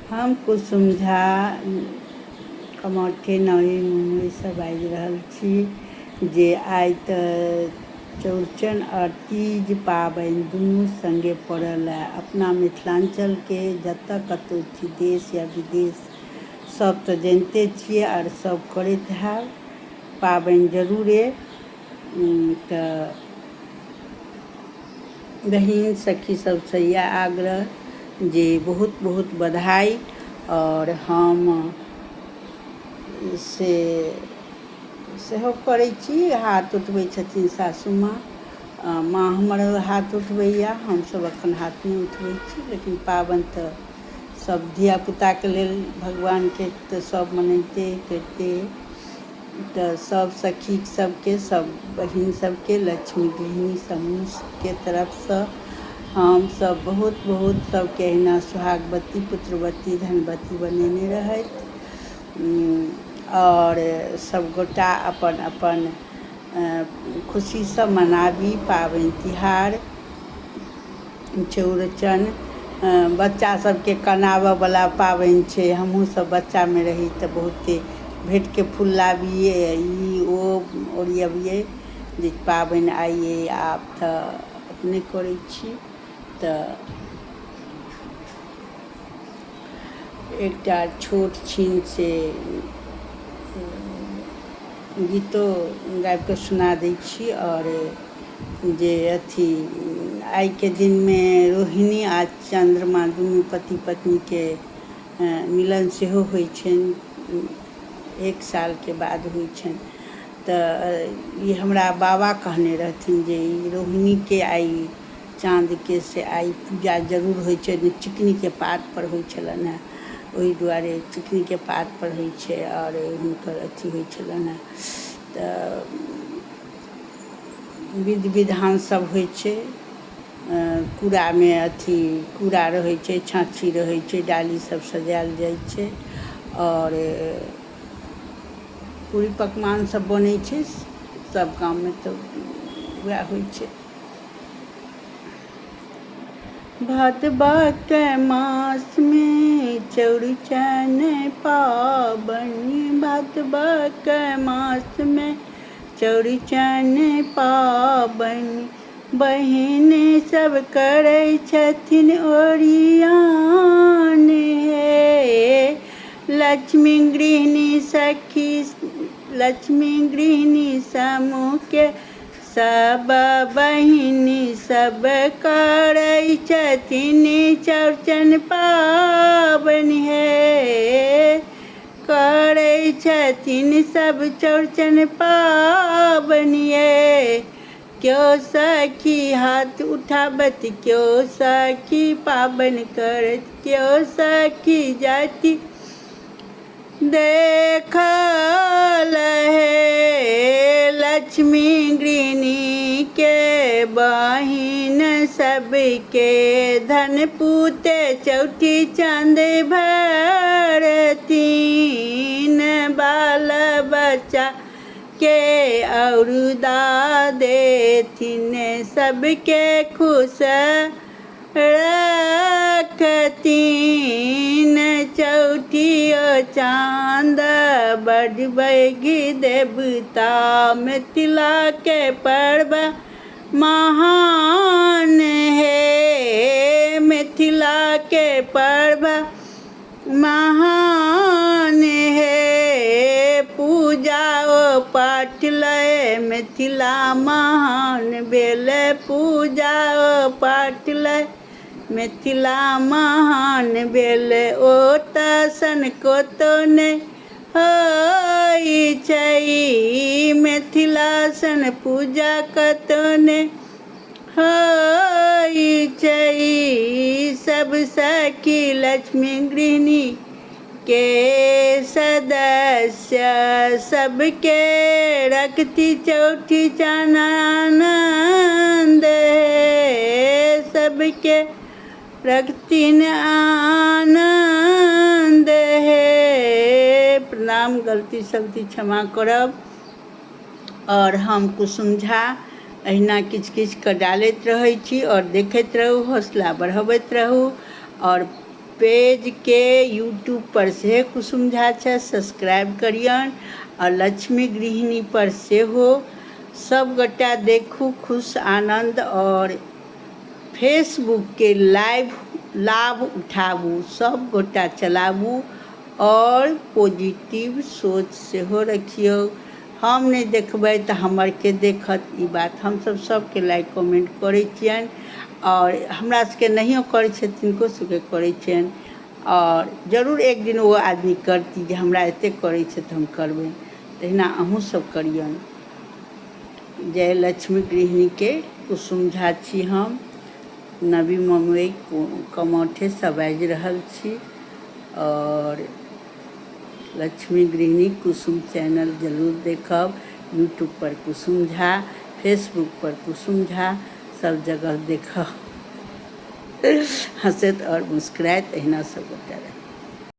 हम कुसुम झा कमौठी नवी मुम्बईसँ बाजि रहल छी जे आइ तऽ चौड़चन आओर तीज पाबनि दुनू सङ्गे पड़ल हए। अपना मिथिलाञ्चलके जतऽ कतहु छी, देश या विदेश, सभ तऽ जनिते छियै आओर सभ करैत हैब पाबनि जरूरे। तऽ बहिन सखी सभसँ इएह आग्रह जे बहुत बहुत बधाइ। आओर हम से सेहो करै छी। हाथ उठबै छथिन सासू माँ, माँ हमर हाथ उठबैए, हमसभ एखन हाथ नहि उठबै छी, लेकिन पाबनि तऽ सभ धियापुताके लेल भगवानके तऽ सभ मनाबिते करिते। तऽ सभ सखी सभके, सभ बहिन सभके लक्ष्मी गृहिणी समूहके तरफसँ हमसभ बहुत बहुत सभके अहिना सोहागवती, पुत्रवती, धनवती बनेने रहथि आओर सभगोटा अपन अपन खुशीसँ मनाबी पाबनि तिहार चौड़चन। बच्चा सभके कनाबऽवला पाबनि छै। हमहूँ सभ बच्चामे रही तऽ बहुते भेँटके फूल लाबियै, ई ओ ओरियबियै जे पाबनि आइ अइ। आब तऽ अपने करै छी। तऽ एकटा छोट छिन से गीतो गाबिकऽ सुना दै छी। आओर जे अथी आइके दिनमे रोहिणी आ चन्द्रमा दुनू पति पत्नीके मिलन सेहो होइ छनि, एक सालके बाद होइ छनि। तऽ ई हमरा बाबा कहने रहथिन जे ई रोहिणीके आइ चाँदके से आइ पूजा जरूर होइ छै। चिकनीके पातपर होइ छलनि हेँ, ओहि दुआरे चिकनीके पातपर होइ छै आओर हुनकर अथी होइ छलनि हेँ। तऽ विधि विधान सब होइ छै। कूड़ामे अथी कूड़ा रहै छै, छाँछी रहै छै, डाली सब सजायल जाइ छै आओर पूरी पकवान सब बनै छै। सब गाममे तऽ वएह होइ छै। भादवाके मासमे चौड़चन पाबनि, भादवाके मासमे चौड़चन पाबनि, बहिन सब करै छथिन ओरियान हे। लक्ष्मी गृहिणी सखी, लक्ष्मी गृहिणी समूहके सब बहिनी सब करै छथिन चौड़चन पाबनि हे। करै छथिन सब चौड़चन पाबनि हे। क्यो सखी हाथ उठाबत, क्यो सखी पाबनि करत, क्यो सखी जाति देखल हे। लक्ष्मी गृहिणीके बहिन सबके धन पूते चौठी चाँद भरतीन, बाल बच्चा के औरुदा देथिन, सबके खुश रखथिन। चौठियो चाँद बड बैघी देवता, मिथिलाके पर्व महान हे। मिथिलाके पर्व महान हे। पूजा ओ पाठ लय मिथिला महान भेल, पूजा ओ पाठ लय मिथिला महान भेल। ओ तऽ सन कतौ नहि होइ छै, मिथिला सन पूजा कतौ नहि होइ छै। सब सखी लक्ष्मी गृहिणी के सदस्य सबके रखती चौठी चानंद हे, सबके रखथिन आनंद हे। प्रणाम, गलती सलती क्षमा करब। आओर हम कुसुम झा एहिना किछु किछु कऽ डालैत रहै छी आओर देखैत रहू, हौसला बढ़बैत रहू आओर पेजके यूट्यूब पर सेहो कुसुम झा छथि, सब्सक्राइब करियौन आओर लक्ष्मी गृहिणी पर सेहो। सब गोटा देखू खुश आनन्द आओर फेसबुकके लाइव लाभ उठाबू, सब गोटा चलाबू आओर पॉजिटिव सोच सेहो रखियौ। हम नहि देखबै तऽ हमर के देखत, ई बात हमसभ सभके लाइक कमेन्ट करै छियनि आओर हमरा सभके नहियो करै छथि तिनको सभके करै छियनि। आओर जरूर एक दिन ओ आदमी करती जे हमरा एतेक करै छथि तऽ हम करबनि, तहिना अहूँ सभ करियौन। जय लक्ष्मी गृहिणीके कुसुम झा छी हम, नवी मुम्बई कमौठेसँ बाजि रहल छी आओर लक्ष्मी गृहिणी कुसुम चैनल जरूर देखब। यूट्यूब पर कुसुम झा, फेसबुक पर कुसुम झा, सब जगह देखब। हँसैत आओर मुस्कुराइत एहिना सब गोटे रहब।